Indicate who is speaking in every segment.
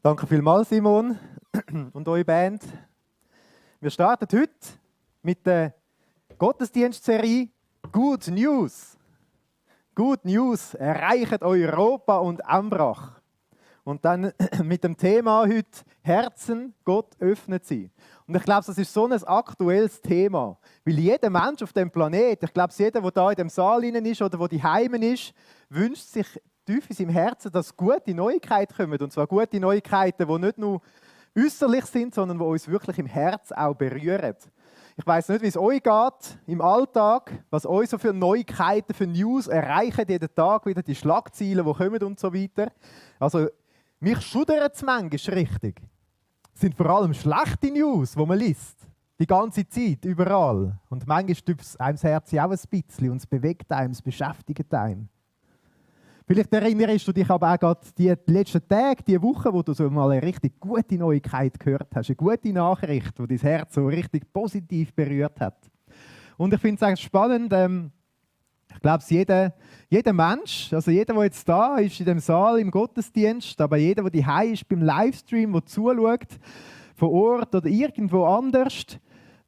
Speaker 1: Danke vielmals, Simon und eure Band. Wir starten heute mit der Gottesdienstserie Good News. Good News erreicht Europa und Ambrach. Und dann mit dem Thema heute Herzen, Gott öffnet sie. Und ich glaube, das ist so ein aktuelles Thema. Weil jeder Mensch auf dem Planeten, ich glaube, jeder, der da in dem Saal ist oder der daheim ist, wünscht sich tief in seinem Herzen, dass gute Neuigkeiten kommen. Und zwar gute Neuigkeiten, die nicht nur äußerlich sind, sondern die uns wirklich im Herz auch berühren. Ich weiss nicht, wie es euch geht im Alltag, was euch so für Neuigkeiten, für News erreichen jeden Tag, wieder die Schlagzeilen, die kommen und so weiter. Also, mich schudert es manchmal richtig. Es sind vor allem schlechte News, die man liest. Die ganze Zeit, überall. Und manchmal tut es einem das Herz auch ein bisschen und es bewegt einem, es beschäftigt einem. Vielleicht erinnerst du dich aber auch gerade die letzten Tage, die Woche, wo du so mal eine richtig gute Neuigkeit gehört hast. Eine gute Nachricht, die dein Herz so richtig positiv berührt hat. Und ich finde es eigentlich spannend, ich glaube, jeder Mensch, also jeder, der jetzt da ist in dem Saal im Gottesdienst, aber jeder, der daheim ist beim Livestream, der zuschaut, vor Ort oder irgendwo anders,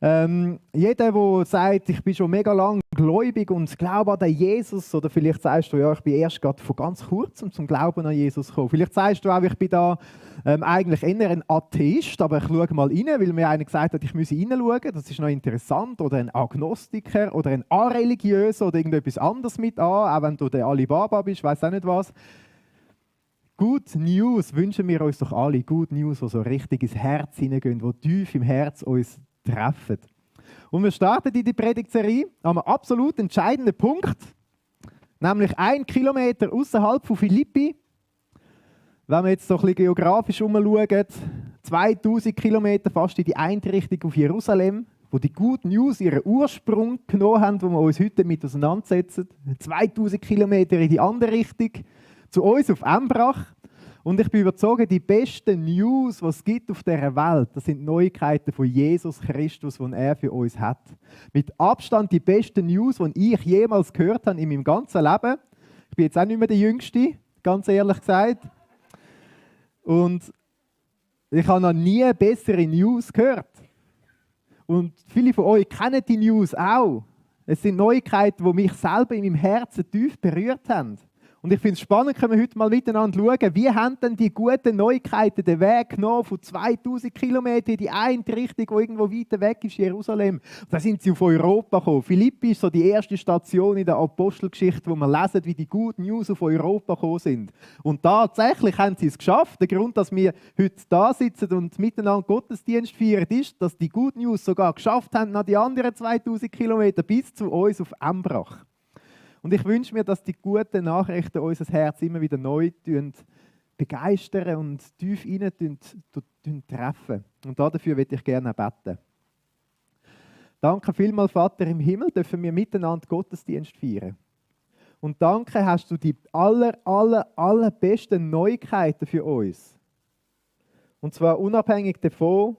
Speaker 1: jeder, der sagt, ich bin schon mega lang gläubig und glaube an den Jesus, oder vielleicht sagst du, ja, ich bin erst gerade vor ganz kurzem zum Glauben an Jesus gekommen. Vielleicht sagst du auch, ich bin da eigentlich eher ein Atheist, aber ich schaue mal rein, weil mir einer gesagt hat, ich müsse reinschauen, das ist noch interessant, oder ein Agnostiker oder ein Areligiöser oder irgendetwas anderes mit an, auch wenn du der Alibaba bist, weiß auch nicht was. Good News wünschen wir uns doch alle, Good News, die so richtig ins Herz hineingehen, die tief im Herz uns treffen. Und wir starten in die Predigtserie an einem absolut entscheidenden Punkt, nämlich 1 Kilometer außerhalb von Philippi. Wenn wir jetzt so ein bisschen geografisch umschauen, 2000 Kilometer fast in die eine Richtung auf Jerusalem, wo die Good News ihren Ursprung genommen haben, wo wir uns heute mit auseinandersetzen. 2000 Kilometer in die andere Richtung, zu uns auf Embrach. Und ich bin überzeugt, die besten News, die es gibt auf dieser Welt, das sind Neuigkeiten von Jesus Christus, die er für uns hat. Mit Abstand die besten News, die ich jemals gehört habe in meinem ganzen Leben. Ich bin jetzt auch nicht mehr der Jüngste, ganz ehrlich gesagt. Und ich habe noch nie bessere News gehört. Und viele von euch kennen die News auch. Es sind Neuigkeiten, die mich selber in meinem Herzen tief berührt haben. Und ich finde es spannend, können wir heute mal miteinander schauen, wie haben denn die guten Neuigkeiten den Weg genommen von 2000 Kilometern in die eine Richtung, die irgendwo weiter weg ist, Jerusalem. Und da sind sie auf Europa gekommen. Philippi ist so die erste Station in der Apostelgeschichte, wo wir lesen, wie die guten News auf Europa gekommen sind. Und tatsächlich haben sie es geschafft. Der Grund, dass wir heute da sitzen und miteinander Gottesdienst feiern, ist, dass die Good News sogar geschafft haben, nach die anderen 2000 Kilometer bis zu uns auf Embrach. Und ich wünsche mir, dass die guten Nachrichten unser Herz immer wieder neu begeistern und tief rein treffen. Und dafür möchte ich gerne beten. Danke vielmals, Vater im Himmel, dürfen wir miteinander Gottesdienst feiern. Und danke, hast du die allerbesten Neuigkeiten für uns. Und zwar unabhängig davon,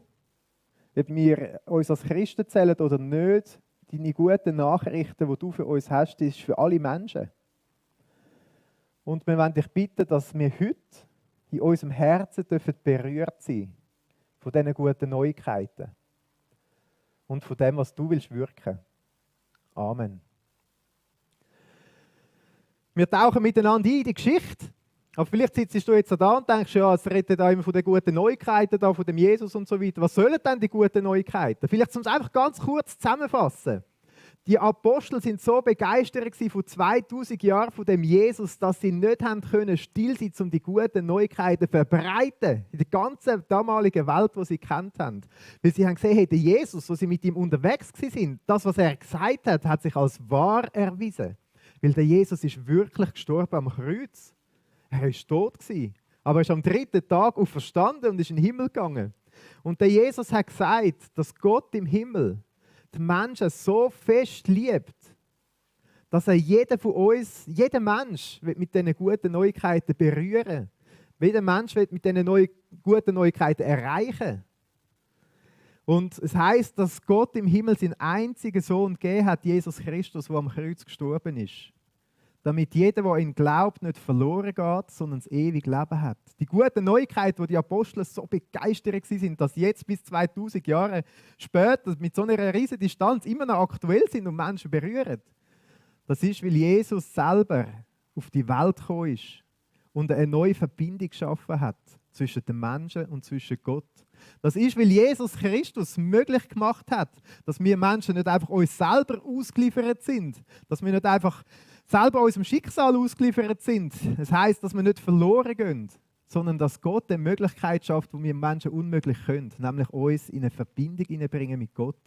Speaker 1: ob wir uns als Christen zählen oder nicht. Deine guten Nachrichten, die du für uns hast, ist für alle Menschen. Und wir wollen dich bitten, dass wir heute in unserem Herzen berührt sein von diesen guten Neuigkeiten und von dem, was du willst wirken. Amen. Wir tauchen miteinander ein in die Geschichte. Aber vielleicht sitzt du jetzt da und denkst, ja, es redet da immer von den guten Neuigkeiten, da, von dem Jesus und so weiter. Was sollen denn die guten Neuigkeiten? Vielleicht uns einfach ganz kurz zusammenfassen. Die Apostel sind so begeistert von 2000 Jahren von dem Jesus, dass sie nicht haben können, still sein, um die guten Neuigkeiten zu verbreiten in der ganzen damaligen Welt, die sie kennt haben. Weil sie haben gesehen, hey, der Jesus, wo sie mit ihm unterwegs waren, das, was er gesagt hat, hat sich als wahr erwiesen. Weil der Jesus ist wirklich gestorben am Kreuz. Er war tot, aber er ist am 3. Tag auferstanden und ist in den Himmel gegangen. Und der Jesus hat gesagt, dass Gott im Himmel die Menschen so fest liebt, dass er jeden von uns, jeder Mensch mit diesen guten Neuigkeiten berühren will. Jeder Mensch will mit diesen guten Neuigkeiten erreichen. Und es heisst, dass Gott im Himmel seinen einzigen Sohn gegeben hat, Jesus Christus, der am Kreuz gestorben ist. damit jeder, der ihn glaubt, nicht verloren geht, sondern das ewige Leben hat. Die gute Neuigkeit, wo die Apostel so begeistert waren, dass jetzt bis 2000 Jahre später mit so einer riesen Distanz immer noch aktuell sind und Menschen berühren. Das ist, weil Jesus selber auf die Welt gekommen ist und eine neue Verbindung geschaffen hat zwischen den Menschen und zwischen Gott. Das ist, weil Jesus Christus möglich gemacht hat, dass wir Menschen nicht einfach uns selber ausgeliefert sind, dass wir nicht einfach selber unserem Schicksal ausgeliefert sind. Das heisst, dass wir nicht verloren gehen, sondern dass Gott eine Möglichkeit schafft, wo wir Menschen unmöglich können, nämlich uns in eine Verbindung hineinbringen mit Gott.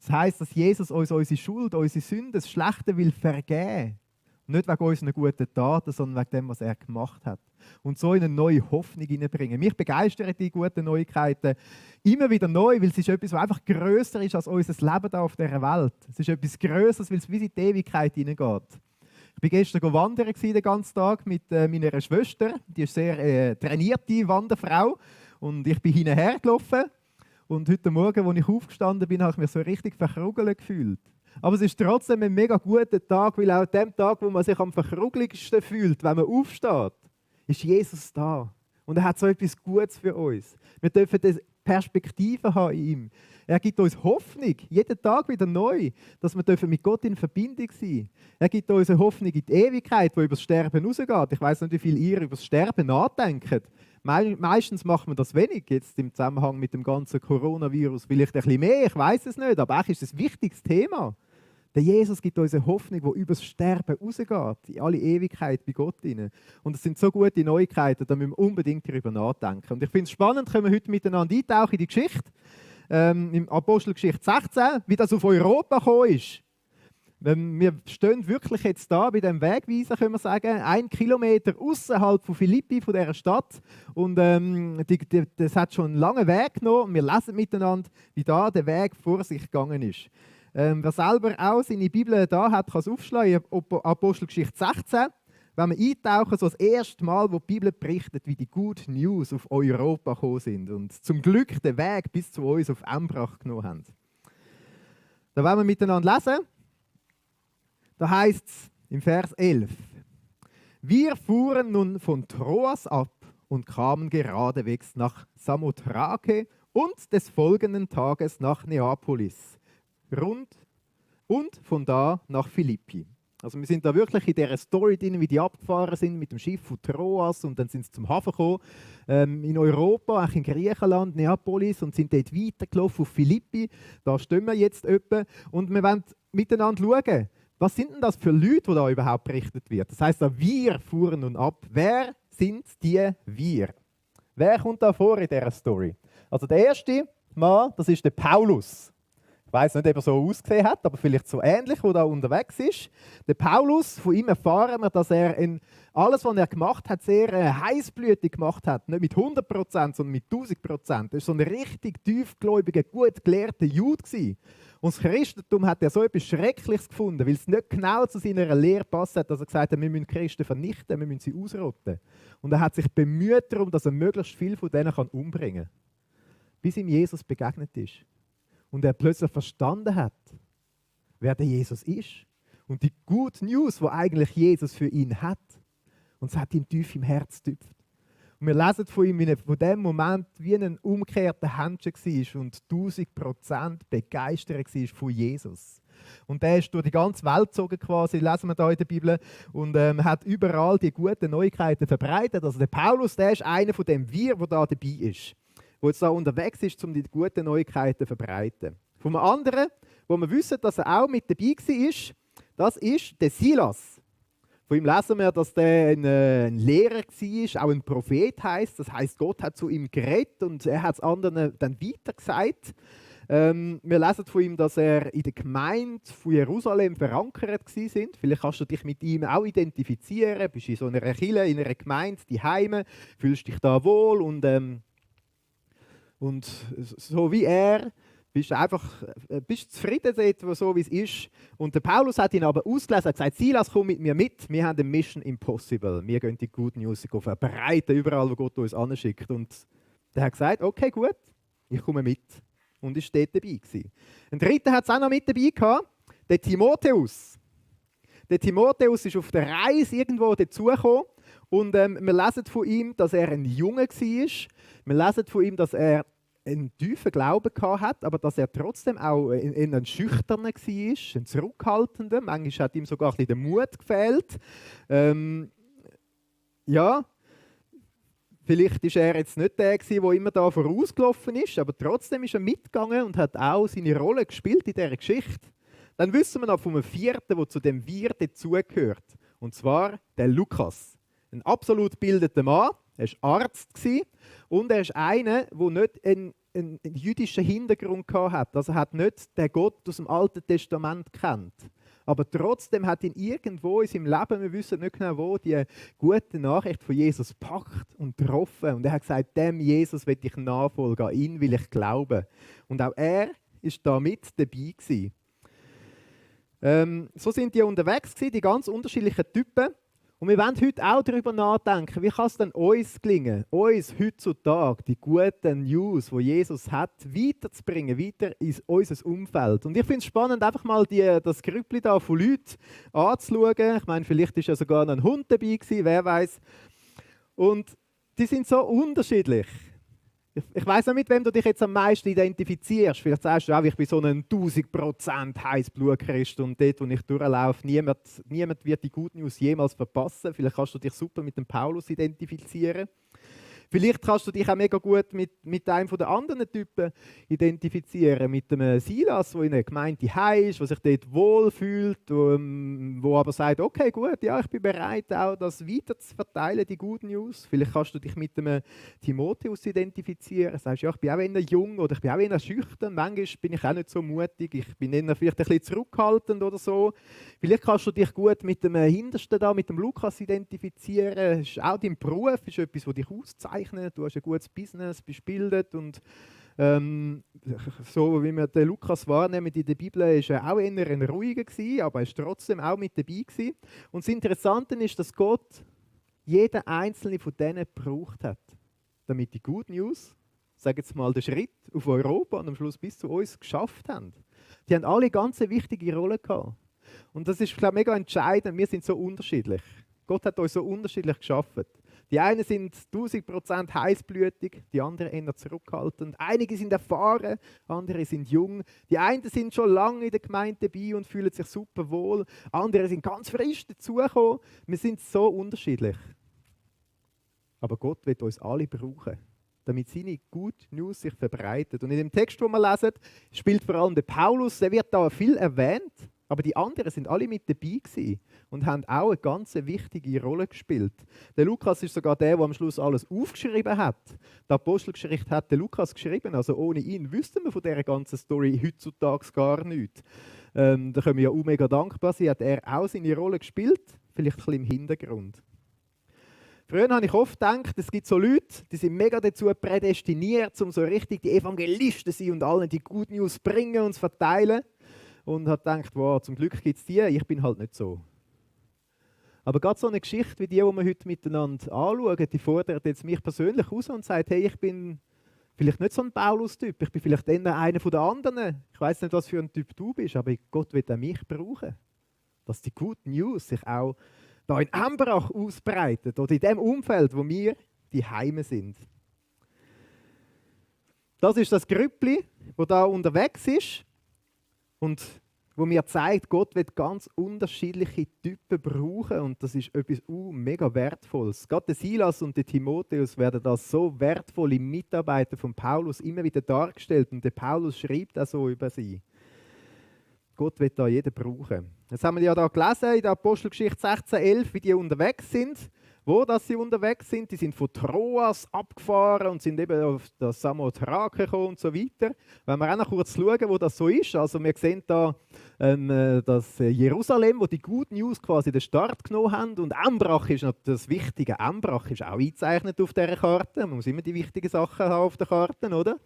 Speaker 1: Das heisst, dass Jesus uns unsere Schuld, unsere Sünde, das Schlechte will vergeben. Nicht wegen unseren guten Taten, sondern wegen dem, was er gemacht hat. Und so in eine neue Hoffnung hineinbringen. Mich begeistern die guten Neuigkeiten immer wieder neu, weil es ist etwas, was einfach grösser ist als unser Leben hier auf dieser Welt. Es ist etwas Grösseres, weil es bis in die Ewigkeit hineingeht. Ich bin gestern wandern den ganzen Tag mit meiner Schwester. Die ist sehr trainierte Wanderfrau. Und ich bin hinterher gelaufen. Und heute Morgen, als ich aufgestanden bin, habe ich mich so richtig verkrugelt gefühlt. Aber es ist trotzdem ein mega guter Tag, weil auch an dem Tag, wo man sich am verkrugeligsten fühlt, wenn man aufsteht, ist Jesus da. Und er hat so etwas Gutes für uns. Wir dürfen eine Perspektive haben in ihm. Er gibt uns Hoffnung, jeden Tag wieder neu, dass wir mit Gott in Verbindung sein dürfen. Er gibt uns eine Hoffnung in die Ewigkeit, die über das Sterben rausgeht. Ich weiss nicht, wie viel ihr über das Sterben nachdenkt. Meistens macht man das wenig, jetzt im Zusammenhang mit dem ganzen Coronavirus. Vielleicht ein bisschen mehr, ich weiß es nicht, aber eigentlich ist es ein wichtiges Thema. Der Jesus gibt uns eine Hoffnung, die über das Sterben rausgeht, in alle Ewigkeit bei Gott hinein. Und es sind so gute Neuigkeiten, da müssen wir unbedingt darüber nachdenken. Und ich finde es spannend, können wir heute miteinander eintauchen in die Geschichte, im Apostelgeschichte 16, wie das auf Europa gekommen ist. Wir stehen wirklich jetzt da bei diesem Wegweiser, können wir sagen, 1 Kilometer außerhalb von Philippi, von dieser Stadt. Und das hat schon einen langen Weg genommen. Und wir lesen miteinander, wie da der Weg vor sich gegangen ist. Wer selber auch seine Bibel da hat, kann es aufschlagen, Apostelgeschichte 16. Wenn wir eintauchen, so das erste Mal, wo die Bibel berichtet, wie die Good News auf Europa gekommen sind und zum Glück den Weg bis zu uns auf Embrach genommen haben. Da wollen wir miteinander lesen. Da heißt es im Vers 11: Wir fuhren nun von Troas ab und kamen geradewegs nach Samothrake und des folgenden Tages nach Neapolis und von da nach Philippi. Also wir sind da wirklich in dieser Story drin, wie die abgefahren sind mit dem Schiff von Troas und dann sind sie zum Hafen gekommen, in Europa, auch in Griechenland, Neapolis, und sind dort weitergelaufen auf Philippi. Da stehen wir jetzt etwa und wir wollen miteinander schauen, was sind denn das für Leute, die da überhaupt berichtet wird. Das heisst, wir fuhren nun ab. Wer sind die wir? Wer kommt da vor in dieser Story? Also der erste Mann, das ist der Paulus. Ich weiss nicht, ob er so ausgesehen hat, aber vielleicht so ähnlich, wo da unterwegs ist. Der Paulus, von ihm erfahren wir, dass er in alles, was er gemacht hat, sehr heißblütig gemacht hat. Nicht mit 100%, sondern mit 1000%. Er war so ein richtig tiefgläubiger, gut gelehrter Jude. Und das Christentum hat er so etwas Schreckliches gefunden, weil es nicht genau zu seiner Lehre passt hat, dass er gesagt hat, wir müssen Christen vernichten, wir müssen sie ausrotten. Und er hat sich bemüht darum, dass er möglichst viel von denen umbringen kann. Bis ihm Jesus begegnet ist. Und er plötzlich verstanden hat, wer der Jesus ist. Und die Good News, die eigentlich Jesus für ihn hat. Und es hat ihm tief im Herz getüpft. Und wir lesen von ihm, wie er von dem Moment wie ein umgekehrter Händchen war und 1000% begeistert war von Jesus. Und der ist durch die ganze Welt gezogen quasi, lesen wir hier in der Bibel, und hat überall die guten Neuigkeiten verbreitet. Also der Paulus, der ist einer von dem Wir, der da dabei ist, der jetzt da unterwegs ist, um die guten Neuigkeiten zu verbreiten. Von einem anderen, wo wir wissen, dass er auch mit dabei war, das ist der Silas. Von ihm lesen wir, dass der ein Lehrer war, auch ein Prophet heisst. Das heisst, Gott hat zu ihm geredet und er hat es anderen dann weitergesagt. Wir lesen von ihm, dass er in der Gemeinde von Jerusalem verankert war. Vielleicht kannst du dich mit ihm auch identifizieren. Du bist in so einer Kirche, in einer Gemeinde, die Heime, fühlst dich da wohl und so wie er. Bist zufrieden dort, so wie es ist. Und der Paulus hat ihn aber ausgelesen und gesagt, Silas, komm mit mir mit, wir haben eine Mission impossible. Wir gehen die Good News verbreiten, überall, wo Gott uns anschickt. Und der hat gesagt, okay, gut, ich komme mit. Und ist dort dabei gewesen. Ein dritter hat es auch noch mit dabei gehabt, der Timotheus. Der Timotheus ist auf der Reise irgendwo dazugekommen und wir lesen von ihm, dass er ein Junge war. Wir lesen von ihm, dass er einen tiefen Glauben hat, aber dass er trotzdem auch ein Schüchterner war, ein Zurückhaltender. Manchmal hat ihm sogar ein bisschen der Mut gefehlt. Ja, vielleicht war er jetzt nicht der, der immer da vorausgelaufen ist, aber trotzdem ist er mitgegangen und hat auch seine Rolle gespielt in dieser Geschichte. Dann wissen wir noch von einem vierten, der zu dem Wir dazugehört. Und zwar der Lukas. Ein absolut gebildeter Mann. Er war Arzt und er ist einer, der nicht einen jüdischen Hintergrund hatte. Also er hat nicht den Gott aus dem Alten Testament kennt. Aber trotzdem hat ihn irgendwo in seinem Leben, wir wissen nicht genau wo, die gute Nachricht von Jesus gepackt und getroffen. Und er hat gesagt, dem Jesus will ich nachfolgen, an ihn will ich glauben. Und auch er war da mit dabei gewesen. So sind die unterwegs gewesen, die ganz unterschiedlichen Typen. Und wir wollen heute auch darüber nachdenken, wie kann es denn uns gelingen, uns heutzutage die guten News, die Jesus hat, weiterzubringen, weiter in unser Umfeld. Und ich finde es spannend, einfach mal das Grüppli da von Leuten anzuschauen. Ich meine, vielleicht ist ja sogar noch ein Hund dabei gewesen, wer weiß. Und die sind so unterschiedlich. Ich weiss nicht, mit wem du dich jetzt am meisten identifizierst. Vielleicht sagst du auch, ich bin so ein 1000% Heißblutchrist und dort, wo ich durchlaufe, niemand wird die Good News jemals verpassen. Vielleicht kannst du dich super mit dem Paulus identifizieren. Vielleicht kannst du dich auch mega gut mit einem der anderen Typen identifizieren, mit dem Silas, der in einer Gemeinde heim ist, der sich dort wohlfühlt, wo aber sagt, okay, gut, ja, ich bin bereit, auch das weiter zu verteilen, die Good News. Vielleicht kannst du dich mit dem Timotheus identifizieren, sagst, ja, ich bin auch eher jung oder ich bin auch eher schüchtern, manchmal bin ich auch nicht so mutig, ich bin eher vielleicht ein bisschen zurückhaltend oder so. Vielleicht kannst du dich gut mit dem Hintersten da, mit dem Lukas identifizieren, ist auch dein Beruf, ist etwas, das dich auszeichnet. Du hast ein gutes Business, bist gebildet und so wie wir den Lukas wahrnehmen in der Bibel, ist er auch eher ein ruhiger gewesen, aber er ist trotzdem auch mit dabei gewesen. Und das Interessante ist, dass Gott jeden einzelnen von denen gebraucht hat, damit die Good News, sagen jetzt mal, den Schritt auf Europa und am Schluss bis zu uns geschafft haben. Die haben alle ganz eine wichtige Rolle gehabt. Und das ist, glaube ich, mega entscheidend. Wir sind so unterschiedlich. Gott hat uns so unterschiedlich geschaffen. Die einen sind 1000% heißblütig, die anderen eher zurückhaltend. Einige sind erfahren, andere sind jung. Die einen sind schon lange in der Gemeinde dabei und fühlen sich super wohl. Andere sind ganz frisch dazugekommen. Wir sind so unterschiedlich. Aber Gott wird uns alle brauchen, damit seine Good News sich verbreitet. Und in dem Text, den wir lesen, spielt vor allem der Paulus, der wird da viel erwähnt. Aber die anderen sind alle mit dabei gewesen und haben auch eine ganz wichtige Rolle gespielt. Der Lukas ist sogar der am Schluss alles aufgeschrieben hat. Die Apostelgeschichte hat der Lukas geschrieben, also ohne ihn wüssten wir von dieser ganzen Story heutzutage gar nichts. Da können wir ja auch mega dankbar sein, hat er auch seine Rolle gespielt, vielleicht ein bisschen im Hintergrund. Früher habe ich oft gedacht, es gibt so Leute, die sind mega dazu prädestiniert, um so richtig die Evangelisten zu sein und allen die Good News bringen und verteilen. Und hat gedacht, wow, zum Glück gibt es die, ich bin halt nicht so. Aber gerade so eine Geschichte wie die wir heute miteinander anschauen, die fordert jetzt mich persönlich raus und sagt, hey, ich bin vielleicht nicht so ein Paulus-Typ, ich bin vielleicht eher einer von den anderen. Ich weiß nicht, was für ein Typ du bist, aber Gott wird auch mich brauchen. Dass die Good News sich auch da in Embrach ausbreitet oder in dem Umfeld, wo wir die Heime sind. Das ist das Grüppli, das da unterwegs ist. Und wo mir zeigt, Gott wird ganz unterschiedliche Typen brauchen und das ist etwas mega Wertvolles. Gerade der Silas und der Timotheus werden als so wertvolle Mitarbeiter von Paulus immer wieder dargestellt und der Paulus schreibt auch so über sie. Gott wird da jeden brauchen. Jetzt haben wir ja da gelesen in der Apostelgeschichte 16,11, wie die unterwegs sind. Wo dass sie unterwegs sind, die sind von Troas abgefahren und sind eben auf das Samothrake gekommen und so weiter. Wenn wir auch noch kurz schauen, wo das so ist, also wir sehen da das Jerusalem, wo die Good News quasi den Start genommen haben und Embrach ist noch das Wichtige. Embrach ist auch eingezeichnet auf dieser Karte, man muss immer die wichtigen Sachen haben auf der Karte, oder?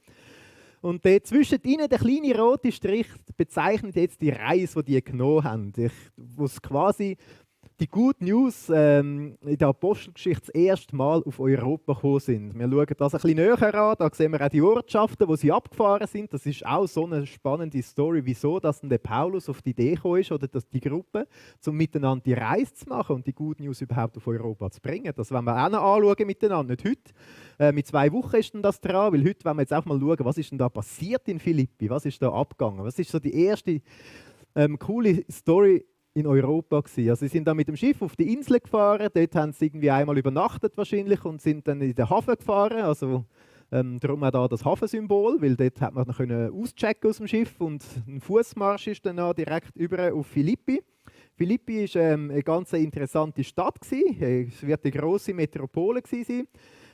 Speaker 1: Und dort zwischen ihnen der kleine rote Strich bezeichnet jetzt die Reise, die die genommen haben, wo es quasi die Good News in der Apostelgeschichte das erste Mal auf Europa gekommen sind. Wir schauen das ein bisschen näher an, da sehen wir auch die Ortschaften, wo sie abgefahren sind. Das ist auch so eine spannende Story, wieso dass dann der Paulus auf die Idee gekommen ist, oder dass die Gruppe, um miteinander die Reise zu machen und die Good News überhaupt auf Europa zu bringen. Das wollen wir auch noch anschauen miteinander, nicht heute. Mit 2 Wochen ist denn das dran, weil heute wollen wir jetzt auch mal schauen, was ist denn da passiert in Philippi, was ist da abgegangen, was ist so die erste coole Story in Europa gewesen. Also sie sind dann mit dem Schiff auf die Insel gefahren, dort haben sie irgendwie einmal übernachtet wahrscheinlich und sind dann in den Hafen gefahren, also darum auch da das Hafensymbol, weil dort hat man dann auschecken aus dem Schiff und ein Fußmarsch ist dann auch direkt über auf Philippi. Philippi ist eine ganz interessante Stadt gewesen. Es wird eine grosse Metropole gewesen sein.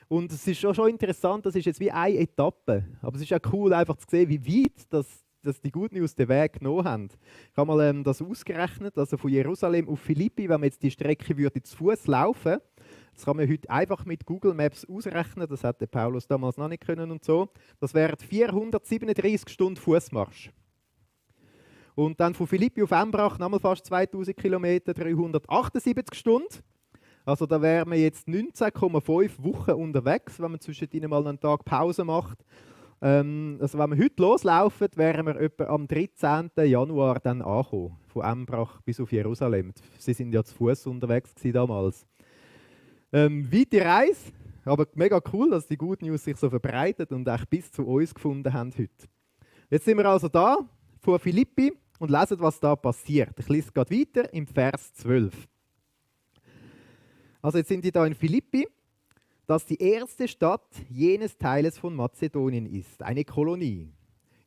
Speaker 1: Und es ist schon interessant, das ist jetzt wie eine Etappe, aber es ist auch cool einfach zu sehen, wie weit dass die Good News den Weg genommen haben. Ich habe mal das ausgerechnet, also von Jerusalem auf Philippi, wenn man jetzt die Strecke würde zu Fuß laufen, das kann man heute einfach mit Google Maps ausrechnen, das hat der Paulus damals noch nicht können und so, das wären 437 Stunden Fußmarsch. Und dann von Philippi auf Embrach nochmal fast 2000 Kilometer, 378 Stunden. Also da wären wir jetzt 19,5 Wochen unterwegs, wenn man zwischendrin mal einen Tag Pause macht. Also wenn wir heute loslaufen, wären wir etwa am 13. Januar dann angekommen, von Embrach bis auf Jerusalem. Sie sind ja zu Fuß unterwegs damals. Weite Reise, aber mega cool, dass die Good News sich so verbreitet und auch bis zu uns gefunden haben heute. Jetzt sind wir also da, vor Philippi, und lesen, was da passiert. Ich lese gerade weiter im Vers 12. Also jetzt sind die da in Philippi, das die erste Stadt jenes Teiles von Mazedonien ist, eine Kolonie.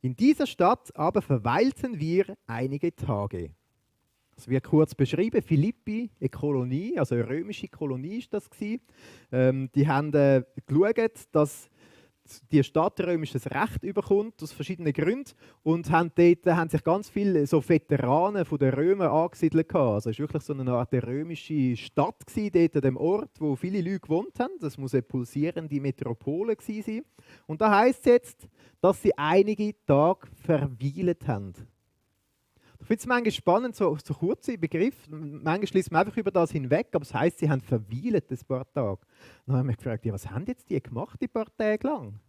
Speaker 1: In dieser Stadt aber verweilten wir einige Tage. Das wird kurz beschrieben, Philippi, eine Kolonie, also eine römische Kolonie ist das gewesen. Die haben geschaut, dass die Stadt römisches Recht bekommt, aus verschiedenen Gründen, und haben sich ganz viele so Veteranen von den Römern angesiedelt. Also es war wirklich so eine Art römische Stadt dort an dem Ort, wo viele Leute gewohnt haben. Das muss eine pulsierende Metropole sein. Und da heisst es jetzt, dass sie einige Tage verweilt haben. Ich finde es manchmal spannend, so kurze Begriff. Manchmal schließt man einfach über das hinweg, aber es heisst, sie haben verweilt ein paar Tage. Dann haben wir gefragt, ja, was haben jetzt die gemacht, ein paar Tage lang?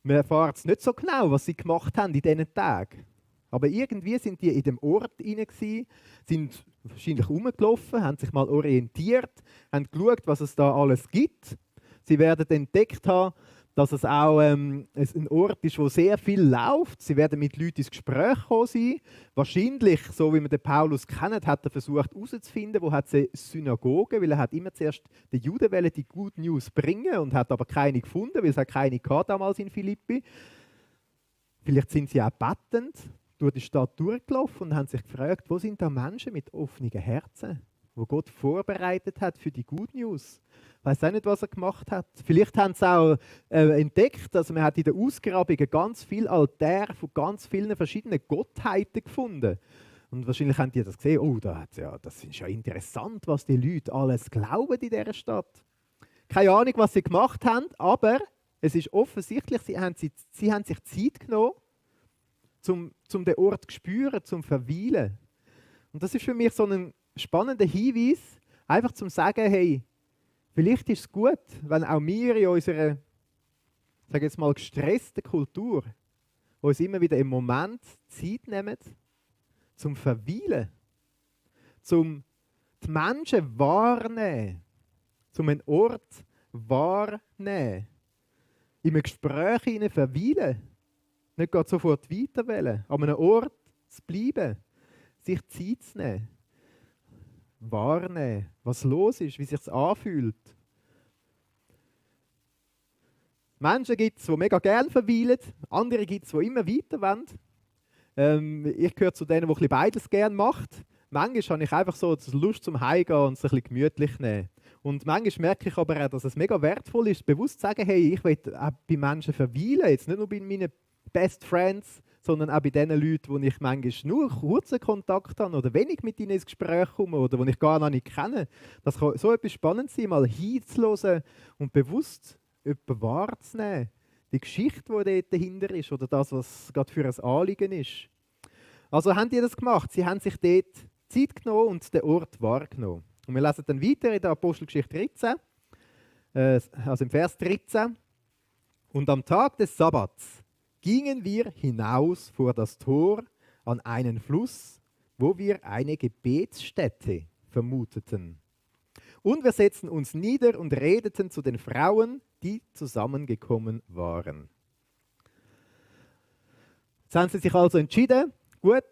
Speaker 1: Wir erfahren es nicht so genau, was sie gemacht haben in diesen Tagen. Aber irgendwie sind die in dem Ort hinein, sind wahrscheinlich rumgelaufen, haben sich mal orientiert, haben geschaut, was es da alles gibt. Sie werden entdeckt haben, dass es auch ein Ort ist, wo sehr viel läuft. Sie werden mit Leuten ins Gespräch kommen sein. Wahrscheinlich, so wie man den Paulus kennt, hat er versucht herauszufinden, wo hat sie Synagogen, weil er hat immer zuerst den Juden die Good News bringen und hat aber keine gefunden, weil es hat keine gab damals in Philippi. Vielleicht sind sie auch bettend durch die Stadt durchgelaufen und haben sich gefragt, wo sind da Menschen mit offenen Herzen, wo Gott vorbereitet hat für die Good News. Ich weiß auch nicht, was er gemacht hat. Vielleicht haben sie auch entdeckt, also man hat in den Ausgrabungen ganz viele Altäre von ganz vielen verschiedenen Gottheiten gefunden. Und wahrscheinlich haben die das gesehen, oh, das ist ja interessant, was die Leute alles glauben in dieser Stadt. Keine Ahnung, was sie gemacht haben, aber es ist offensichtlich, sie haben sich Zeit genommen, um den Ort zu spüren, zum Verweilen. Und das ist für mich so ein spannender Hinweis, einfach zum sagen, hey, vielleicht ist es gut, wenn auch wir in unserer, sage jetzt mal, gestressten Kultur uns immer wieder im Moment Zeit nehmen, zum Verweilen, zum die Menschen wahrnehmen, zum einen Ort wahrnehmen, in einem Gespräch verweilen, nicht gerade sofort weiterwählen, an einem Ort zu bleiben, sich Zeit zu nehmen. Wahrnehmen, was los ist, wie es sich anfühlt. Menschen gibt es, die mega gerne verweilen, andere gibt es, die immer weiter wollen. Ich gehöre zu denen, die beides gerne macht. Manchmal habe ich einfach so die Lust zum Heimgehen und es ein bisschen gemütlich nehmen. Und manchmal merke ich aber auch, dass es mega wertvoll ist, bewusst zu sagen, hey, ich will auch bei Menschen verweilen, jetzt nicht nur bei meinen Best Friends, sondern auch bei den Leuten, die ich manchmal nur kurzen Kontakt habe oder wenig mit ihnen ins Gespräch komme oder die ich gar noch nicht kenne. Das kann so etwas spannend sein, mal hinzuhören und bewusst jemanden wahrzunehmen. Die Geschichte, die dort dahinter ist oder das, was gerade für ein Anliegen ist. Also haben die das gemacht. Sie haben sich dort Zeit genommen und den Ort wahrgenommen. Und wir lesen dann weiter in der Apostelgeschichte 13, also im Vers 13. Und am Tag des Sabbats gingen wir hinaus vor das Tor an einen Fluss, wo wir eine Gebetsstätte vermuteten. Und wir setzten uns nieder und redeten zu den Frauen, die zusammengekommen waren. Jetzt haben sie sich also entschieden, gut,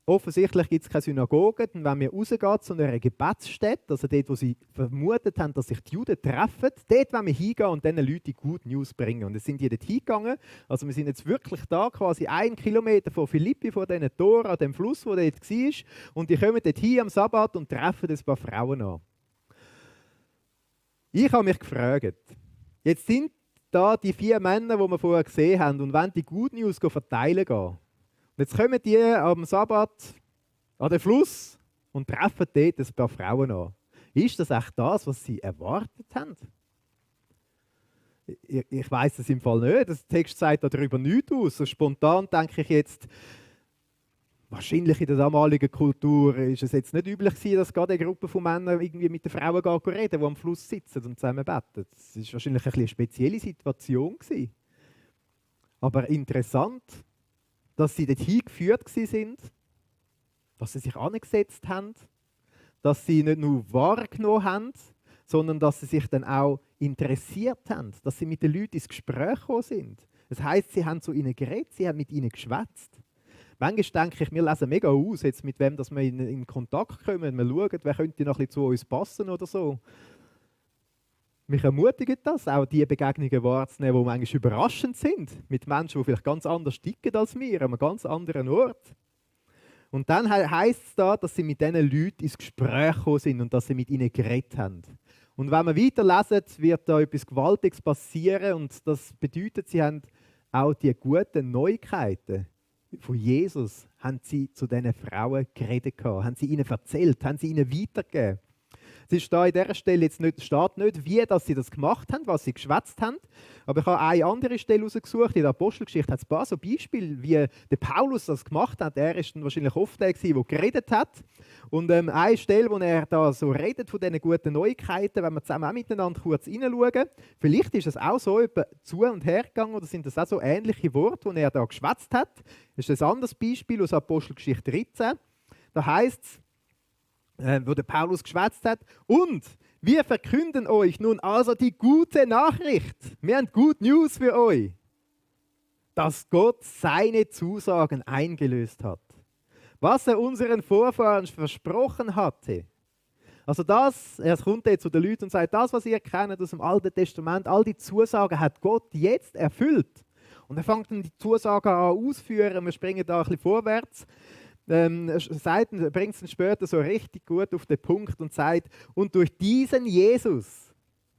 Speaker 1: offensichtlich gibt es keine Synagoge, dann wollen wir rausgehen zu einer Gebetsstätte, also dort, wo sie vermutet haben, dass sich die Juden treffen, dort wollen wir hingehen und diesen Leuten die Good News bringen. Und es sind die dort hingegangen, also wir sind jetzt wirklich da, quasi 1 Kilometer von Philippi, von diesen Tor an dem Fluss, der dort war, und die kommen dort hin am Sabbat und treffen ein paar Frauen an. Ich habe mich gefragt, jetzt sind da die 4 Männer, die wir vorher gesehen haben, und wollen die Good News verteilen gehen. Und jetzt kommen die am Sabbat an den Fluss und treffen dort ein paar Frauen an. Ist das echt das, was sie erwartet haben? Ich weiss es im Fall nicht. Der Text sagt darüber nichts aus. So spontan denke ich jetzt, wahrscheinlich in der damaligen Kultur ist es jetzt nicht üblich gewesen, dass gerade eine Gruppe von Männern irgendwie mit den Frauen reden, die am Fluss sitzen und zusammen beten. Das war wahrscheinlich eine spezielle Situation gewesen. Aber interessant, dass sie dorthin geführt sind, dass sie sich angesetzt haben, dass sie nicht nur wahrgenommen haben, sondern dass sie sich dann auch interessiert haben, dass sie mit den Leuten ins Gespräch gekommen sind. Das heisst, sie haben zu ihnen geredet, sie haben mit ihnen geschwätzt. Manchmal denke ich, wir lesen mega aus, jetzt mit wem dass wir in Kontakt kommen, wir schauen, wer könnte noch ein bisschen zu uns passen oder so. Mich ermutigt das, auch diese Begegnungen wahrzunehmen, die manchmal überraschend sind, mit Menschen, die vielleicht ganz anders ticken als wir, an einem ganz anderen Ort. Und dann heisst es da, dass sie mit diesen Leuten ins Gespräch gekommen sind und dass sie mit ihnen geredet haben. Und wenn wir weiterlesen, wird da etwas Gewaltiges passieren und das bedeutet, sie haben auch die guten Neuigkeiten von Jesus haben sie zu diesen Frauen geredet, haben sie ihnen erzählt, haben sie ihnen weitergegeben. Es ist da in dieser Stelle jetzt nicht, steht nicht, wie dass sie das gemacht haben, was sie geschwätzt haben. Aber ich habe eine andere Stelle herausgesucht. In der Apostelgeschichte hat es ein paar so Beispiele, wie der Paulus das gemacht hat. Er ist dann wahrscheinlich oft der, der geredet hat. Und eine Stelle, wo er da so redet von diesen guten Neuigkeiten, wenn wir zusammen auch miteinander kurz hineinschauen. Vielleicht ist es auch so zu und her gegangen oder sind das auch so ähnliche Worte, die er da geschwätzt hat. Das ist ein anderes Beispiel aus Apostelgeschichte 13. Da heißt es, wo der Paulus geschwätzt hat. Und wir verkünden euch nun also die gute Nachricht. Wir haben Good News für euch. Dass Gott seine Zusagen eingelöst hat. Was er unseren Vorfahren versprochen hatte. Also er kommt jetzt zu den Leuten und sagt, das, was ihr kennt aus dem Alten Testament, all die Zusagen hat Gott jetzt erfüllt. Und er fängt dann die Zusagen an auszuführen. Wir springen da ein bisschen vorwärts. Bringt es später so richtig gut auf den Punkt und sagt, und durch diesen Jesus,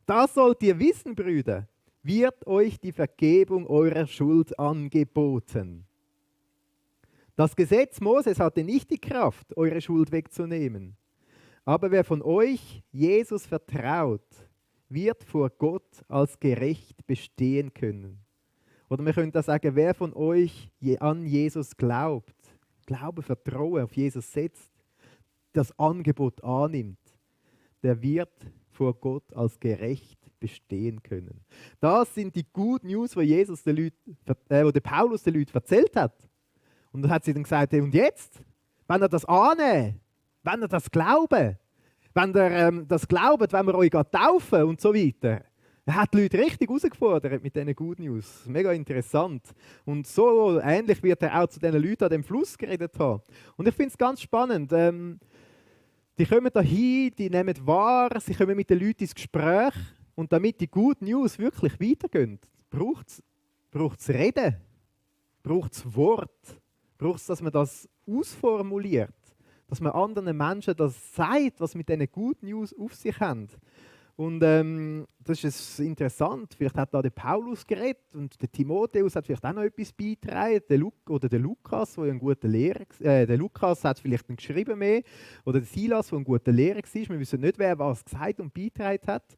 Speaker 1: das sollt ihr wissen, Brüder, wird euch die Vergebung eurer Schuld angeboten. Das Gesetz Moses hatte nicht die Kraft, eure Schuld wegzunehmen. Aber wer von euch Jesus vertraut, wird vor Gott als gerecht bestehen können. Oder wir können da sagen, wer von euch an Jesus glaubt, Glaube, Vertrauen auf Jesus setzt, das Angebot annimmt, der wird vor Gott als gerecht bestehen können. Das sind die Good News, die der Paulus den Leuten erzählt hat. Und dann hat sie dann gesagt, hey, und jetzt, wenn ihr das annehmen, wenn ihr das glauben, wenn ihr das glaubt, wenn wir euch taufen und so weiter, er hat die Leute richtig herausgefordert mit diesen Good News. Mega interessant. Und so ähnlich wird er auch zu diesen Leuten an dem Fluss geredet haben. Und ich finde es ganz spannend. Die kommen da hin, die nehmen wahr, sie kommen mit den Leuten ins Gespräch. Und damit die Good News wirklich weitergehen, braucht es Reden, braucht es Wort, braucht es, dass man das ausformuliert, dass man anderen Menschen das sagt, was mit diesen Good News auf sich haben. Und das ist interessant. Vielleicht hat da der Paulus geredet und der Timotheus hat vielleicht auch noch etwas beigetragen. Der Lukas, der ein guter Lehrer war. Der Lukas hat vielleicht geschrieben mehr. Oder der Silas, der ein guter Lehrer war. Wir wissen nicht, wer was gesagt und beigetragen hat.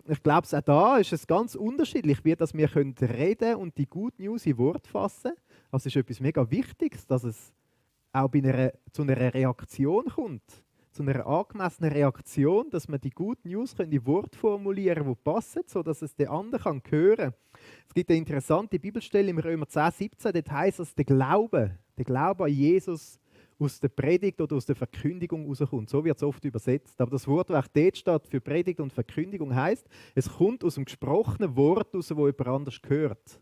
Speaker 1: Ich glaube, auch da ist es ganz unterschiedlich, wie dass wir reden und die Good News in Wort fassen. Das ist etwas mega Wichtiges, dass es auch zu einer Reaktion kommt. Zu einer angemessenen Reaktion, dass man die Good News in Worte formulieren können, die passen, sodass es der andere hören kann. Es gibt eine interessante Bibelstelle im Römer 10,17, dort heisst es, der Glaube an Jesus aus der Predigt oder aus der Verkündigung rauskommt. So wird es oft übersetzt. Aber das Wort, das auch dort steht für Predigt und Verkündigung, heisst, es kommt aus dem gesprochenen Wort raus, das jemand anders hört.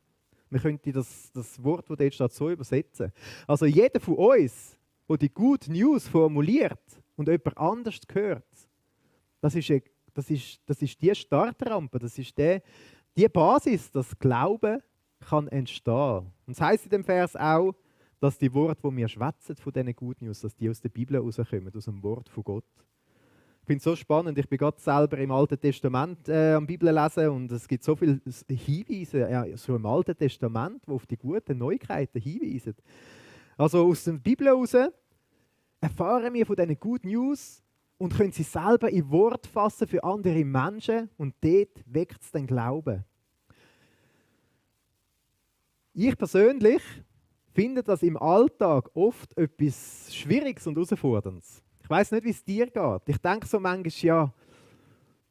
Speaker 1: Man könnte das Wort, das dort steht, so übersetzen. Also jeder von uns, der die Good News formuliert und jemand anders hört, das ist die Startrampe, das ist die Basis, dass Glauben kann entstehen. Und es heisst in dem Vers auch, dass die Worte, die wir schwätzen von diesen Good News, dass die aus der Bibel rauskommen, aus dem Wort von Gott. Ich finde es so spannend, ich bin gerade selber im Alten Testament am Bibel lesen und es gibt so viele Hinweise so im Alten Testament, die auf die guten Neuigkeiten hinweisen. Also aus der Bibel heraus erfahren wir von diesen Good News und können sie selber in Wort fassen für andere Menschen und dort weckt es den Glauben. Ich persönlich finde das im Alltag oft etwas Schwieriges und Herausforderndes. Ich weiss nicht, wie es dir geht. Ich denke so manchmal, ja,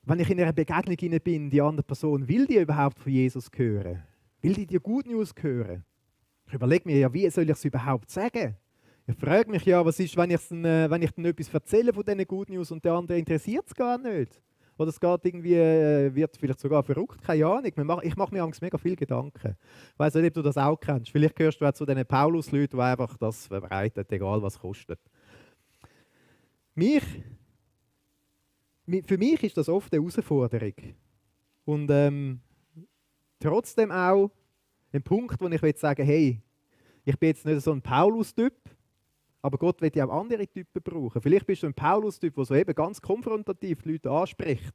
Speaker 1: wenn ich in einer Begegnung bin, die andere Person, will die überhaupt von Jesus hören? Will die Good News hören? Ich überlege mir ja, wie soll ich es überhaupt sagen? Ich frage mich ja, was ist, wenn ich dann etwas erzähle von diesen Good News und der andere interessiert es gar nicht? Oder es geht irgendwie, wird vielleicht sogar verrückt, keine Ahnung. Ich mache mir mega viele Gedanken. Ich weiss nicht, ob du das auch kennst. Vielleicht gehörst du auch zu diesen Paulus-Leuten, die einfach das verbreiten, egal was es kostet. Für mich ist das oft eine Herausforderung. Und trotzdem auch ein Punkt, wo ich sagen will, hey, ich bin jetzt nicht so ein Paulus-Typ, aber Gott will ja auch andere Typen brauchen. Vielleicht bist du ein Paulus-Typ, der so eben ganz konfrontativ die Leute anspricht.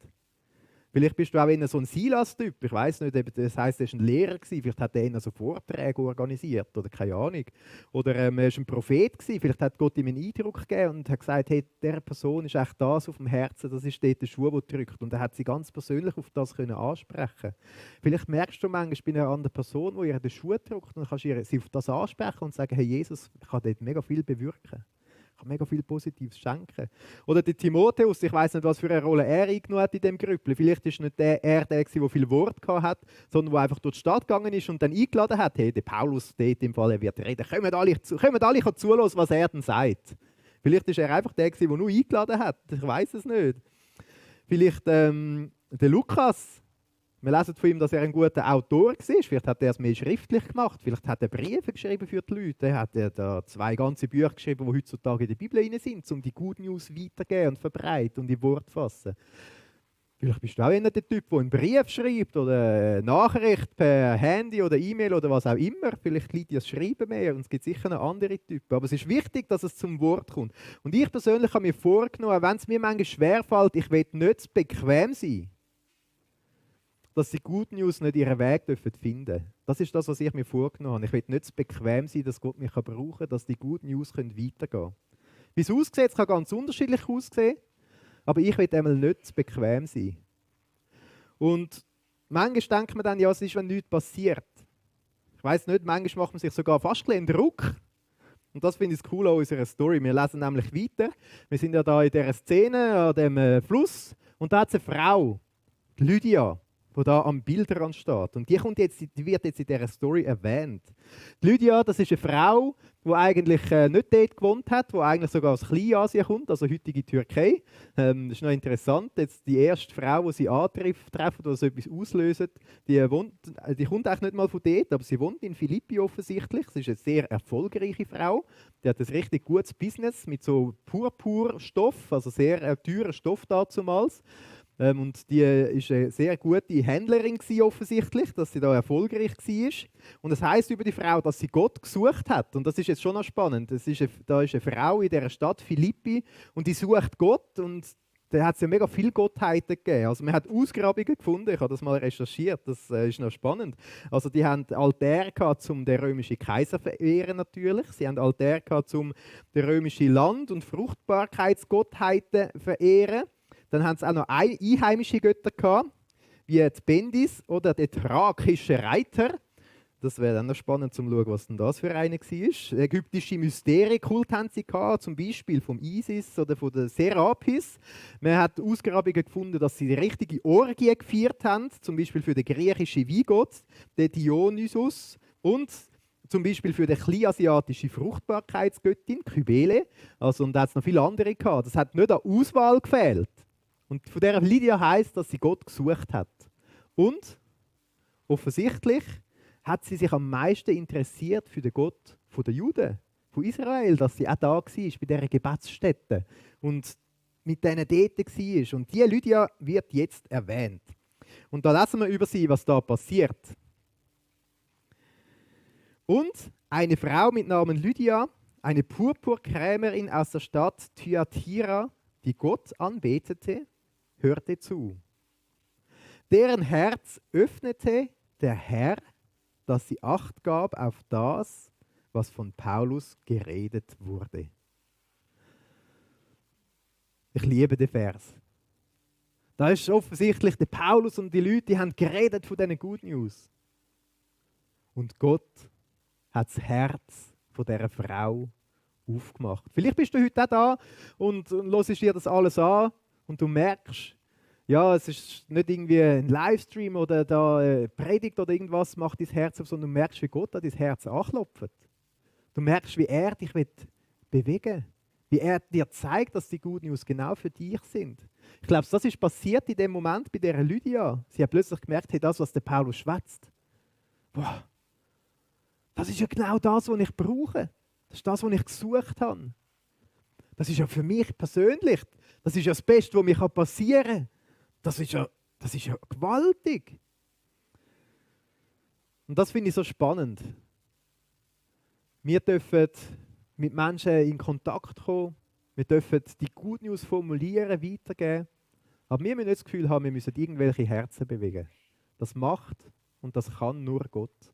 Speaker 1: Vielleicht bist du auch eher so ein Silas-Typ. Ich weiss nicht, das heisst, er war ein Lehrer. Vielleicht hat er so Vorträge organisiert oder keine Ahnung. Oder er war ein Prophet. Vielleicht hat Gott ihm einen Eindruck gegeben und hat gesagt, hey, dieser Person ist echt das auf dem Herzen, das ist dort der Schuh, der drückt. Und er hat sie ganz persönlich auf das ansprechen. Vielleicht merkst du manchmal bei einer anderen Person, die ihr den Schuh drückt, und dann kannst du sie auf das ansprechen und sagen, hey Jesus, ich kann dort mega viel bewirken. Ich kann mega viel Positives schenken. Oder der Timotheus, ich weiss nicht, was für eine Rolle er eingenommen hat in diesem Grüppel. Vielleicht war nicht der viel Wort hat, sondern der einfach durch die Stadt gegangen ist und dann eingeladen hat. Hey, der Paulus dort im Fall, er wird reden. Kommen alle zuhören, was er dann sagt. Vielleicht war er einfach der nur eingeladen hat. Ich weiss es nicht. Vielleicht der Lukas. Wir lesen von ihm, dass er ein guter Autor war. Vielleicht hat er es mehr schriftlich gemacht. Vielleicht hat er Briefe geschrieben für die Leute. Er hat da 2 ganze Bücher geschrieben, die heutzutage in der Bibel drin sind, um die Good News weiterzugeben und verbreiten und in Wort zu fassen. Vielleicht bist du auch einer der Typ, der einen Brief schreibt oder eine Nachricht per Handy oder E-Mail oder was auch immer. Vielleicht liegt dir das Schreiben mehr und es gibt sicher noch andere Typen. Aber es ist wichtig, dass es zum Wort kommt. Und ich persönlich habe mir vorgenommen, wenn es mir manchmal schwerfällt, ich will nicht bequem sein, dass die Good News nicht ihren Weg finden dürfen. Das ist das, was ich mir vorgenommen habe. Ich will nicht zu bequem sein, dass Gott mich brauchen kann, dass die Good News weitergehen können. Wie es aussieht, es kann ganz unterschiedlich aussehen, aber ich will einmal nicht zu bequem sein. Und manchmal denkt man dann, ja, es ist, wenn nichts passiert. Ich weiss nicht, manchmal macht man sich sogar fast einen Druck. Und das finde ich cool an unserer Story. Wir lesen nämlich weiter. Wir sind ja da in dieser Szene, an dem Fluss, und da hat es eine Frau, Lydia, die da am Bildrand steht. Und die wird jetzt in dieser Story erwähnt. Die Lydia, das ist eine Frau, die eigentlich nicht dort gewohnt hat, die eigentlich sogar aus Kleinasien kommt, also heutige Türkei. Das ist noch interessant. Jetzt die erste Frau, die sie antreffen, die so etwas auslösen, die kommt eigentlich nicht mal von dort, aber sie wohnt in Philippi offensichtlich. Sie ist eine sehr erfolgreiche Frau. Die hat ein richtig gutes Business mit so Purpurstoff, also sehr teurer Stoff dazumals. Und die war eine sehr gute Händlerin offensichtlich, dass sie da erfolgreich war. Und es heisst über die Frau, dass sie Gott gesucht hat. Und das ist jetzt schon noch spannend. Da ist eine Frau in dieser Stadt Philippi und die sucht Gott. Und da hat es ja mega viele Gottheiten gegeben. Also man hat Ausgrabungen gefunden, ich habe das mal recherchiert, das ist noch spannend. Also die haben Altäre gehabt, um den römischen Kaiser zu verehren natürlich. Sie haben Altäre gehabt, um den römischen Land- und Fruchtbarkeitsgottheiten zu verehren. Dann haben sie auch noch einheimische Götter gehabt, wie die Bendis oder der thrakische Reiter.
Speaker 2: Das wäre dann noch spannend zu schauen, was denn das für eine war. Ägyptische Mysterien-Kult haben sie gehabt, zum Beispiel vom Isis oder von der Serapis. Man hat Ausgrabungen gefunden, dass sie die richtige Orgie gefeiert haben, zum Beispiel für den griechischen Weingott, den Dionysus, und zum Beispiel für die kleinasiatische Fruchtbarkeitsgöttin, Kybele. Also, und da hat es noch viele andere gehabt. Das hat nicht an Auswahl gefehlt. Und von dieser Lydia heisst, dass sie Gott gesucht hat. Und offensichtlich hat sie sich am meisten interessiert für den Gott der Juden, von Israel, dass sie auch da war, bei dieser Gebetsstätte und mit denen dort war. Und diese Lydia wird jetzt erwähnt. Und da lesen wir über sie, was da passiert. Und eine Frau mit Namen Lydia, eine Purpurkrämerin aus der Stadt Thyatira, die Gott anbetete, hörte zu. Deren Herz öffnete der Herr, dass sie Acht gab auf das, was von Paulus geredet wurde. Ich liebe den Vers. Da ist offensichtlich der Paulus und die Leute, die haben geredet von diesen Good News. Und Gott hat das Herz von dieser Frau aufgemacht. Vielleicht bist du heute auch da und hörst dir das alles an und du merkst, ja, es ist nicht irgendwie ein Livestream oder da eine Predigt oder irgendwas macht dein Herz auf, sondern du merkst, wie Gott an dein Herz anklopft. Du merkst, wie er dich bewegen will. Wie er dir zeigt, dass die Good News genau für dich sind. Ich glaube, das ist passiert in dem Moment bei dieser Lydia. Sie hat plötzlich gemerkt, hey, das, was der Paulus schwätzt, boah, das ist ja genau das, was ich brauche. Das ist das, was ich gesucht habe. Das ist ja für mich persönlich, das ist ja das Beste, was mir passieren kann. Das ist ja gewaltig. Und das finde ich so spannend. Wir dürfen mit Menschen in Kontakt kommen, wir dürfen die Good News formulieren, weitergeben, aber wir müssen nicht das Gefühl haben, wir müssen irgendwelche Herzen bewegen. Das macht und das kann nur Gott.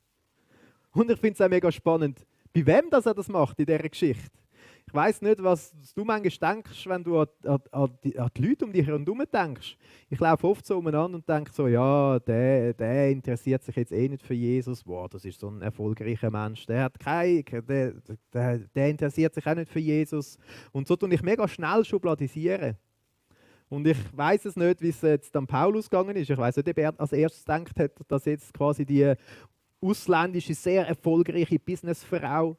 Speaker 2: Und ich finde es auch mega spannend, bei wem das er das macht in dieser Geschichte. Ich weiss nicht, was du manchmal denkst, wenn du an die Leute um dich herum denkst. Ich laufe oft so umeinander und denke so, ja, der interessiert sich jetzt eh nicht für Jesus. Boah, das ist so ein erfolgreicher Mensch. Der interessiert sich auch nicht für Jesus. Und so tue ich mega schnell schubladisieren. Und ich weiss es nicht, wie es jetzt an Paulus gegangen ist. Ich weiss nicht, ob er als erstes gedacht hat, dass jetzt quasi die ausländische, sehr erfolgreiche Businessfrau,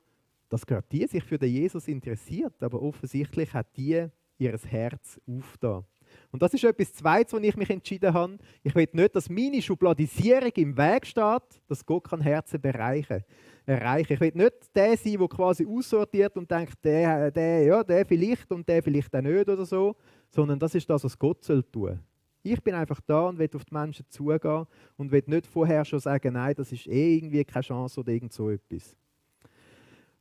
Speaker 2: dass gerade die sich für den Jesus interessiert, aber offensichtlich hat die ihr Herz aufgetan. Und das ist etwas Zweites, was ich mich entschieden habe. Ich will nicht, dass meine Schubladisierung im Weg steht, dass Gott Herzen erreichen kann. Ich will nicht der sein, der quasi aussortiert und denkt, der vielleicht und der vielleicht auch nicht oder so, sondern das ist das, was Gott tun soll. Ich bin einfach da und will auf die Menschen zugehen und will nicht vorher schon sagen, nein, das ist eh irgendwie keine Chance oder irgend so etwas.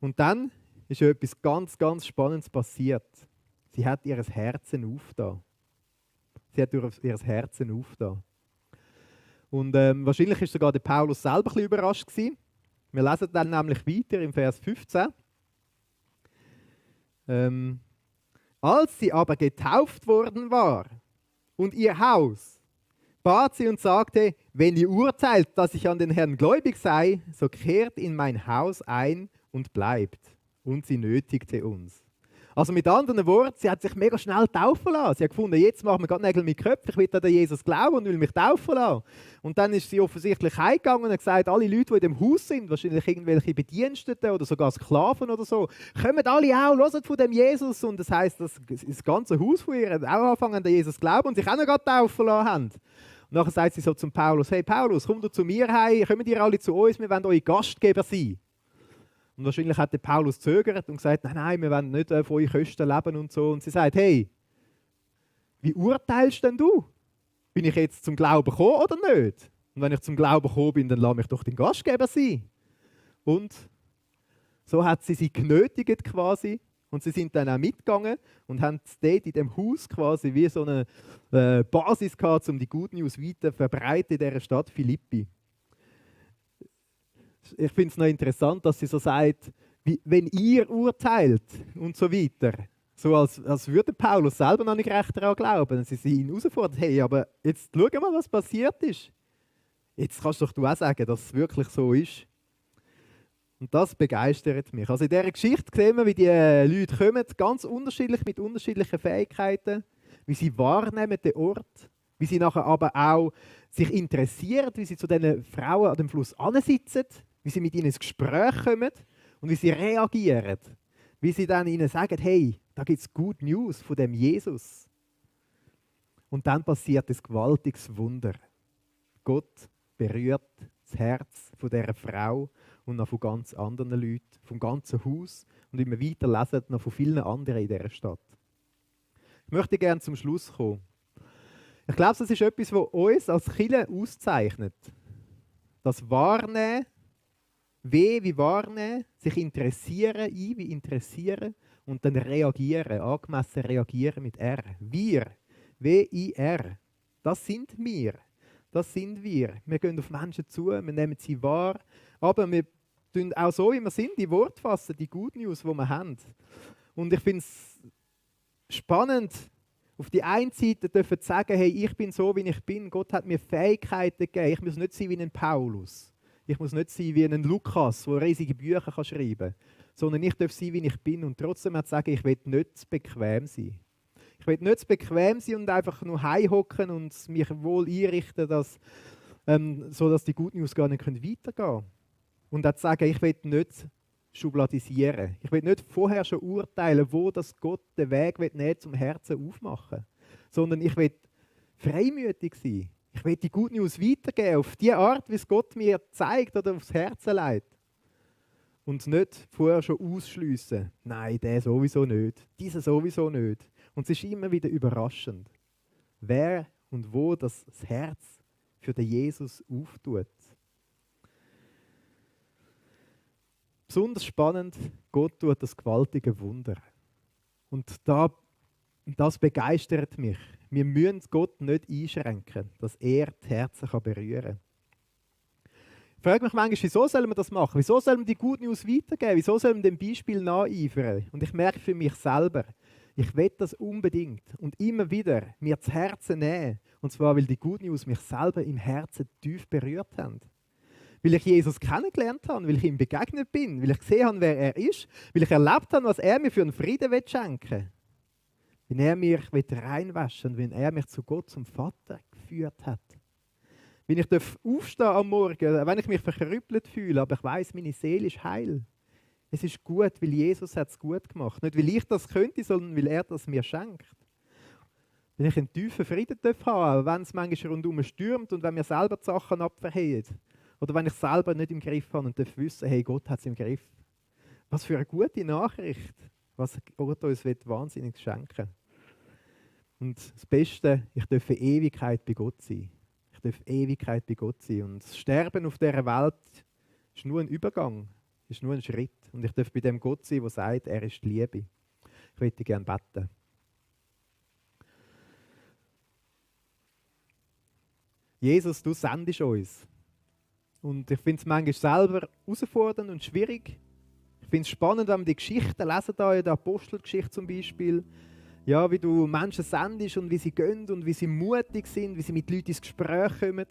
Speaker 2: Und dann ist etwas ganz, ganz Spannendes passiert. Sie hat ihr Herzen aufgetan. Sie hat ihr Herzen aufgetan. Und wahrscheinlich war sogar der Paulus selber ein bisschen überrascht gewesen. Wir lesen dann nämlich weiter im Vers 15. Als sie aber getauft worden war und ihr Haus, bat sie und sagte, wenn ihr urteilt, dass ich an den Herrn gläubig sei, so kehrt in mein Haus ein und bleibt. Und sie nötigte uns. Also mit anderen Worten, sie hat sich mega schnell taufen lassen. Sie hat gefunden, jetzt machen wir gerade Nägel mit Köpfen, ich will an Jesus glauben und will mich taufen lassen. Und dann ist sie offensichtlich heimgegangen und hat gesagt, alle Leute, die in dem Haus sind, wahrscheinlich irgendwelche Bediensteten oder sogar Sklaven oder so, kommen alle auch, hören von dem Jesus. Und das heisst, dass das ganze Haus von ihr auch anfangen an Jesus zu glauben und sich auch noch gerade taufen lassen haben. Und nachher sagt sie so zum Paulus, hey Paulus, komm du zu mir heim, kommen ihr alle zu uns, wir wollen eure Gastgeber sein. Und wahrscheinlich hat der Paulus gezögert und gesagt, nein, wir wollen nicht von euren Kosten leben und so. Und sie sagt, hey, wie urteilst denn du? Bin ich jetzt zum Glauben gekommen oder nicht? Und wenn ich zum Glauben gekommen bin, dann lass mich doch den Gastgeber sein. Und so hat sie genötigt quasi. Und sie sind dann auch mitgegangen und haben dort in dem Haus quasi wie so eine Basis gehabt, um die Good News weiter zu verbreiten in dieser Stadt Philippi. Ich finde es noch interessant, dass sie so sagt, wenn ihr urteilt und so weiter. So als würde Paulus selber noch nicht recht daran glauben. Sie ihn herausfordern, hey, aber jetzt schau mal, was passiert ist. Jetzt kannst doch du auch sagen, dass es wirklich so ist. Und das begeistert mich. Also in dieser Geschichte sehen wir, wie die Leute kommen, ganz unterschiedlich, mit unterschiedlichen Fähigkeiten, wie sie wahrnehmen den Ort, wie sie nachher aber auch sich interessieren, wie sie zu diesen Frauen an dem Fluss ansitzen, wie sie mit ihnen ins Gespräch kommen und wie sie reagieren. Wie sie dann ihnen sagen, hey, da gibt es Good News von dem Jesus. Und dann passiert ein gewaltiges Wunder. Gott berührt das Herz von dieser Frau und noch von ganz anderen Leuten, vom ganzen Haus und wie wir weiter lesen, noch von vielen anderen in dieser Stadt. Ich möchte gerne zum Schluss kommen. Ich glaube, das ist etwas, was uns als Kirche auszeichnet. Das Wahrnehmen, wie wahrnehmen, sich interessieren, wie interessieren und dann reagieren, angemessen reagieren mit R. Wir, W-I-R, das sind wir. Das sind wir. Wir gehen auf Menschen zu, wir nehmen sie wahr, aber wir tun auch so, wie wir sind, die Worte fassen, die Good News, die wir haben. Und ich finde es spannend, auf die einen Seite dürfen zu sagen, hey, ich bin so, wie ich bin. Gott hat mir Fähigkeiten gegeben. Ich muss nicht sein wie ein Paulus. Ich muss nicht sein wie ein Lukas, der riesige Bücher schreiben kann. Sondern ich darf sein, wie ich bin. Und trotzdem hat sagen, ich will nicht zu bequem sein. Ich will nicht zu bequem sein und einfach nur heimhocken und mich wohl einrichten, sodass die Good News gar nicht weitergehen können. Und auch zu sagen, ich will nicht schubladisieren. Ich will nicht vorher schon urteilen, wo das Gott den Weg nicht zum Herzen aufmachen, sondern ich will freimütig sein. Ich will die Good News weitergeben, auf die Art, wie es Gott mir zeigt oder aufs Herz leitet. Und nicht vorher schon ausschliessen. Nein, der sowieso nicht, dieser sowieso nicht. Und es ist immer wieder überraschend, wer und wo das Herz für den Jesus auftut. Besonders spannend, Gott tut das gewaltige Wunder. Und das begeistert mich. Wir müssen Gott nicht einschränken, dass er die Herzen berühren kann. Ich frage mich manchmal, wieso sollen wir das machen? Wieso sollen wir die Good News weitergeben? Wieso sollen wir dem Beispiel nacheifern? Und ich merke für mich selber, ich will das unbedingt und immer wieder mir das Herzen nehmen. Und zwar, weil die Good News mich selber im Herzen tief berührt haben. Weil ich Jesus kennengelernt habe, weil ich ihm begegnet bin, weil ich gesehen habe, wer er ist, weil ich erlebt habe, was er mir für einen Frieden schenken will. Wenn er mich reinwaschen will, wenn er mich zu Gott, zum Vater geführt hat. Wenn ich aufstehen am Morgen, wenn ich mich verkrüppelt fühle, aber ich weiss, meine Seele ist heil. Es ist gut, weil Jesus es gut gemacht. Nicht, weil ich das könnte, sondern weil er das mir schenkt. Wenn ich einen tiefen Frieden haben darf, wenn es manchmal rundherum stürmt und wenn mir selber die Sachen abverhehen. Oder wenn ich es selber nicht im Griff habe und darf wissen, hey, Gott hat es im Griff. Was für eine gute Nachricht, was Gott uns wahnsinnig schenken will. Und das Beste, ich darf eine Ewigkeit bei Gott sein. Ich darf Ewigkeit bei Gott sein. Und das Sterben auf dieser Welt ist nur ein Übergang, ist nur ein Schritt. Und ich darf bei dem Gott sein, der sagt, er ist die Liebe. Ich möchte gerne beten. Jesus, du sendest uns. Und ich finde es manchmal selber herausfordernd und schwierig. Ich finde es spannend, wenn wir die Geschichten lesen, da in der Apostelgeschichte zum Beispiel. Ja, wie du Menschen sendest und wie sie gehen und wie sie mutig sind, wie sie mit Leuten ins Gespräch kommen.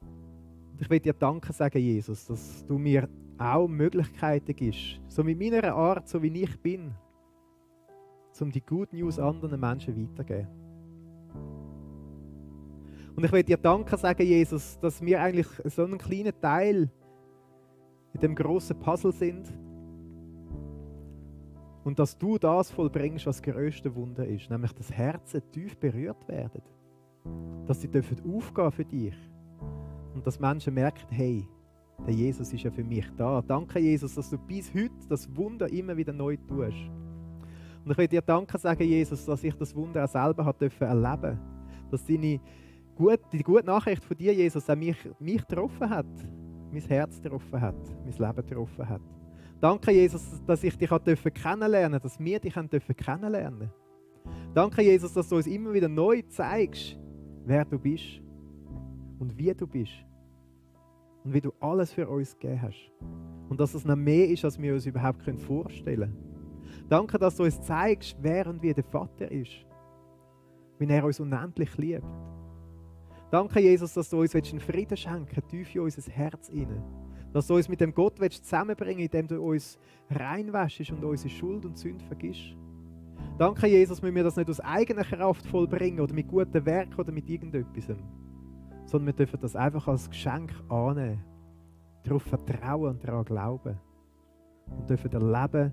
Speaker 2: Und ich will dir Danke sagen, Jesus, dass du mir auch Möglichkeiten gibst, so mit meiner Art, so wie ich bin, um die Good News anderen Menschen weiterzugeben. Und ich will dir Danke sagen, Jesus, dass wir eigentlich so einen kleinen Teil in dem grossen Puzzle sind und dass du das vollbringst, was das grösste Wunder ist, nämlich dass Herzen tief berührt werden, dass sie aufgehen für dich und dass Menschen merken, hey, der Jesus ist ja für mich da. Danke, Jesus, dass du bis heute das Wunder immer wieder neu tust. Und ich will dir Danke sagen, Jesus, dass ich das Wunder auch selber erleben durfte, dass die gute Nachricht von dir, Jesus, auch mich getroffen hat, mein Herz getroffen hat, mein Leben getroffen hat. Danke, Jesus, dass ich dich kennenlernen durfte, dass wir dich kennenlernen durften. Danke, Jesus, dass du uns immer wieder neu zeigst, wer du bist und wie du bist. Und wie du alles für uns gegeben hast. Und dass es noch mehr ist, als wir uns überhaupt vorstellen können. Danke, dass du uns zeigst, wer und wie der Vater ist. Wie er uns unendlich liebt. Danke, Jesus, dass du uns einen Frieden schenken willst, tief in unser Herz hinein. Dass du uns mit dem Gott zusammenbringen willst, indem du uns reinwäschst und unsere Schuld und Sünde vergisst. Danke, Jesus, müssen wir das nicht aus eigener Kraft vollbringen oder mit guten Werken oder mit irgendetwas, sondern wir dürfen das einfach als Geschenk annehmen, darauf vertrauen und daran glauben und dürfen erleben,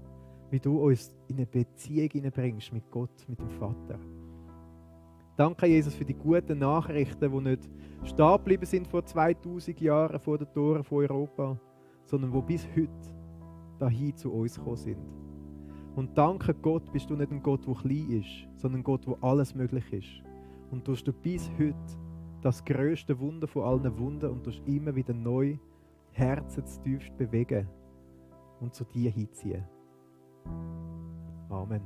Speaker 2: wie du uns in eine Beziehung hineinbringst mit Gott, mit dem Vater. Danke, Jesus, für die guten Nachrichten, die nicht stehen geblieben sind vor 2000 Jahren vor den Toren von Europa, sondern die bis heute dahin zu uns gekommen sind. Und danke Gott, bist du nicht ein Gott, der klein ist, sondern ein Gott, wo alles möglich ist. Und tust du bis heute das grösste Wunder von allen Wundern und tust immer wieder neu Herzen zutiefst bewegen und zu dir hinziehen. Amen.